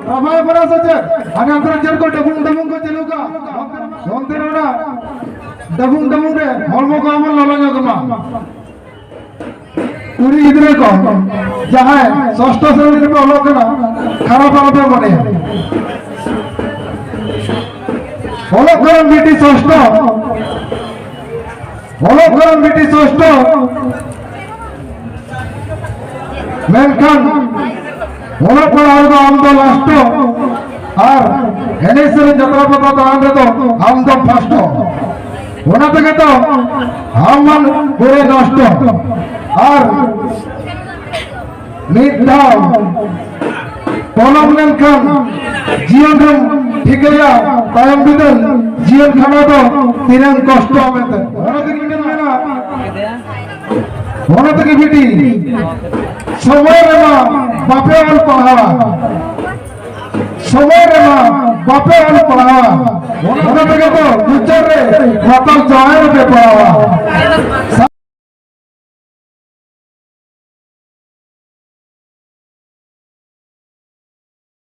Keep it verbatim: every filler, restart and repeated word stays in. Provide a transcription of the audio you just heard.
ᱨᱟᱵᱟᱭ ᱵᱟᱲᱟ ᱥᱮ ᱪᱮᱫ? ᱦᱟᱱᱮ ᱚᱱᱛᱮ ᱨᱮ ᱪᱮᱫ ᱠᱚ ᱰᱟᱵᱩᱝ ᱰᱟᱵᱩᱝ ᱠᱚ ᱪᱟᱹᱞᱩ ᱠᱟᱜ? ᱚᱱᱛᱮ ᱨᱮ ᱚᱱᱟ ᱰᱟᱵᱩᱝ ᱰᱟᱵᱩᱝ ᱨᱮ ᱦᱚᱲᱢᱚ ᱠᱚ ᱟᱞᱚ ᱞᱚᱞᱚ ᱧᱚᱜ ᱢᱟ᱾ ᱠᱩᱲᱤ ᱜᱤᱫᱽᱨᱟᱹ ᱠᱚ ᱡᱟᱦᱟᱸᱭ ᱥᱚᱥᱴᱚ ᱥᱨᱮᱱᱤ ᱨᱮᱯᱮ ᱚᱞᱚᱜ ᱠᱟᱱᱟ, ᱠᱷᱟᱨᱟᱯ ᱟᱞᱚᱯᱮ ᱢᱚᱱᱮᱭᱟ᱾ ᱚᱞᱚᱜ ᱠᱟᱱᱟ ᱵᱤᱴᱤ ᱥᱚᱥᱴᱚ, ᱚᱞᱚᱜ ᱠᱟᱱᱟ ᱵᱤᱴᱤ ᱥᱚᱥᱴᱚ, ᱢᱮᱱᱠᱷᱟᱱ ᱚᱞᱚᱜ ᱯᱟᱲᱦᱟᱣ ᱨᱮᱫᱚ ᱟᱢ ᱫᱚ ᱞᱟᱥᱴᱚ, ᱟᱨ ᱮᱱᱮᱡ ᱥᱮᱨᱮᱧ ᱡᱟᱛᱨᱟ ᱯᱟᱛᱟ ᱫᱟᱬᱟᱱ ᱨᱮᱫᱚ ᱟᱢ ᱫᱚ ᱯᱷᱟᱥᱴᱚ᱾ ᱚᱱᱟ ᱛᱮᱜᱮ ᱛᱚ ᱟᱢ ᱢᱟᱱ ᱯᱩᱨᱟᱹ ᱱᱚᱥᱴᱚ᱾ ᱟᱨ ᱢᱤᱫ ᱫᱷᱟᱣ ᱯᱚᱞᱚᱢ ᱞᱮᱱᱠᱷᱟᱱ ᱡᱤᱭᱚᱱ ᱨᱮᱢ ᱴᱷᱤᱠᱟᱹᱭᱟ, ᱛᱟᱭᱚᱢ ᱵᱤᱫᱟᱹᱞ ᱡᱤᱭᱚᱱ ᱠᱷᱟᱸᱰᱟᱣ ᱫᱚ ᱛᱤᱱᱟᱹᱝ ᱠᱚᱥᱴᱚ ᱢᱮᱱᱛᱮ᱾ ᱚᱱᱟ ᱛᱮᱜᱮ ᱢᱮᱱᱟ, ᱚᱱᱟ ᱛᱮᱜᱮ ᱵᱤᱴᱤ, ᱥᱚᱢᱚᱭ ᱨᱮᱢᱟ ᱵᱟᱯᱮ ᱚᱞ ᱯᱟᱲᱦᱟᱣᱟ, ᱥᱚᱢᱚᱭ ᱨᱮᱢᱟ ᱵᱟᱯᱮ ᱚᱞ ᱯᱟᱲᱦᱟᱣᱟ, ᱚᱱᱟ ᱛᱮᱜᱮ ᱛᱚ ᱢᱩᱪᱟᱹᱫ ᱨᱮ ᱢᱟᱛᱟᱞ ᱡᱟᱶᱟᱭ ᱨᱮᱯᱮ ᱯᱟᱲᱟᱣᱟ᱾